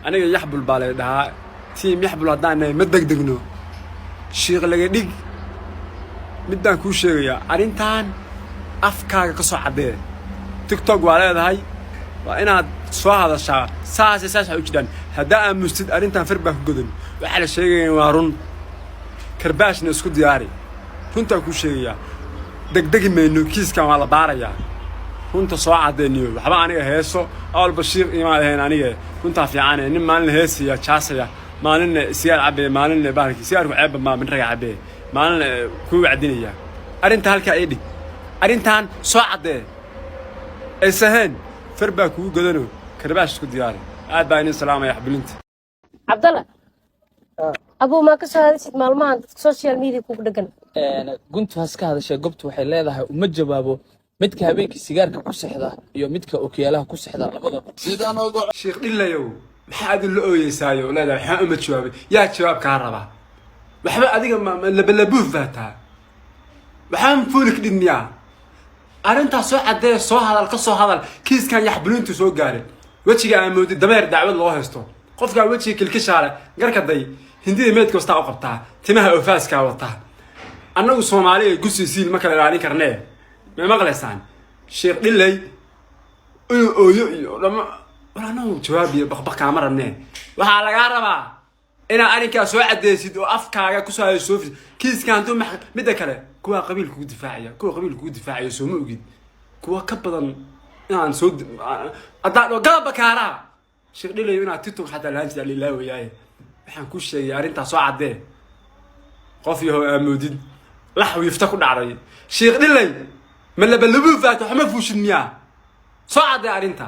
Aniga Yaxbul baa lay dhahaa. Team Yaxbul haddaan nahay, ma degdegno. Shiikh laga dhig, middaan kuu sheegayaa, arrintan afkaaga ka soo caddee. TikTok waa leedahay, waa inaad soo hadashaa. Saase saas waxay u jiraan. Haddaa aamustid, arrintan far baa ku godan. Waxaa la sheegaya waa run, karbaashna isku diyaari. Runtaan kuu sheegayaa, degdegi mayno, kiiskan waa la baarayaa. Runta soo caddeeniyo. Waxba aniga heeso awalba shiikh imaan ahayn. Aniga runtaa fiicane. Nin maalin heesaya, jaasaya, maalinna sigaar cabee, maalinna bahalki sigaarku ceebba maa, min raga cabee, maalinna kuu wacdinaya. Arrinta halkaa ii dhig, arrintan soo caddee. Aysahayn, far baa kugu godano, karbaash isku diyaari. Aad baa idin salaamaya, xbulinta. Cabdalla abuu, maa ka soo hadashid maalmahan dadka social media kugu dhegan? Guntu has ka hadashay. Gobtu waxay leedahay, uma jawaabo midka habeenkii sigaarka ku sexda iyo midka okiyaalaha ku sexda labadaba. Sheekh Dhilayow, maxaa adin la ooyeysaayo leedahay? Waxaan uma jawaabay, yaa jawaab kaa rabaa? Waxba adiga labalabuuf baa taa. Waxaan fuuli ka dhid miyaa? Arrintaas soo caddee, soo hadal, ka soo hadal. Kiiskan Yaxbulintu soo gaaray, wejiga aan moodi dameer dacwad loo haysto. Qofkaa wejiga kilkishaale, garka day, hindida meedka wastaa u qabtaa, timaha oofaaskaa wataa. Annagu Soomaaliya gusi siil ma kala ilaalin karnee. Ma maqlaysaan? Sheekh Dhilay inuu ooyo iyo dhama war, annagu jawaab iyo baqbaq kaama rabnee. Waxaa lagaa rabaa inaad arrinkaa soo cadeysid oo afkaaga kusoo hayo soo fid kiiska hantuu. Midda kale, kuwaa qabiil kugu difaacaya, kuwa qabiil kugu difaacaya, sooma ogid kuwa ka badan inaan soo haddaan dhoo galaba kaaraha. Sheekh Dhilayo, inaad TikTok xataa lahaan jirta lilaawayaaye. Waxaan ku sheegay, arrintaa soo caddee. Qof yahow aamoodid lax wiifta ku dhacday. Sheekh Dhilay, ma labalabuu faata? Waxma fuushid miyaa? Soo caddee arrinta.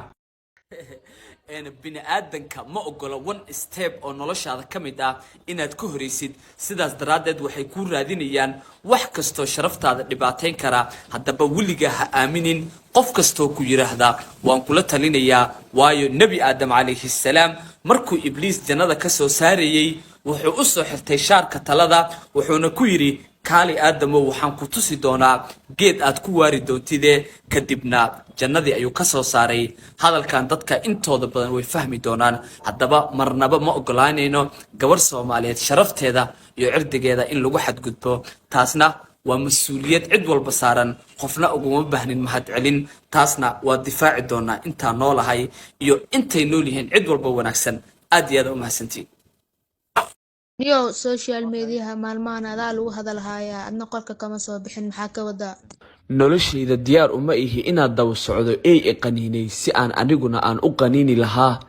Bini aadanka ma ogola one step oo noloshaada ka mid ah inaad ka horaysid. Sidaas daraaddeed waxay kuu raadinayaan wax kastoo sharaftaada dhibaateyn karaa. Haddaba weligaa ha aaminin qof kastoo ku yidhaahda "waan kula talinayaa", waayo Nebi Aadam calayhi salaam markuu Ibliis jannada ka soo saarayey, wuxuu u soo xirtay shaarka talada, wuxuuna ku yidhi, "Kaali Aadamow, waxaan ku tusi doonaa geed aad ku waari doontide." Kadibna jannadii ayuu ka soo saaray. Hadalkan dadka intooda badan way fahmi doonaan. Haddaba marnaba ma ogolaanayno gabarh Soomaaliyeed sharafteeda iyo cirdigeeda in lagu xadgudbo. Taasna waa mas-uuliyad cid walba saaran, qofna uguma baahnin mahadcelin. Taasna waa difaaci doonaa intaan noolahay iyo intay nool yihiin cid walba wanaagsan. Aad iyo aad u mahadsantiin. Niyow, social mediaha maalmahan adaa lagu hadalhayaa, adna qolka kama soo bixin. Maxaa ka wadaa? Noloshayda diyaar uma ihi inaad daba socdo ey i qaniinay si aan aniguna aan u qaniini lahaa.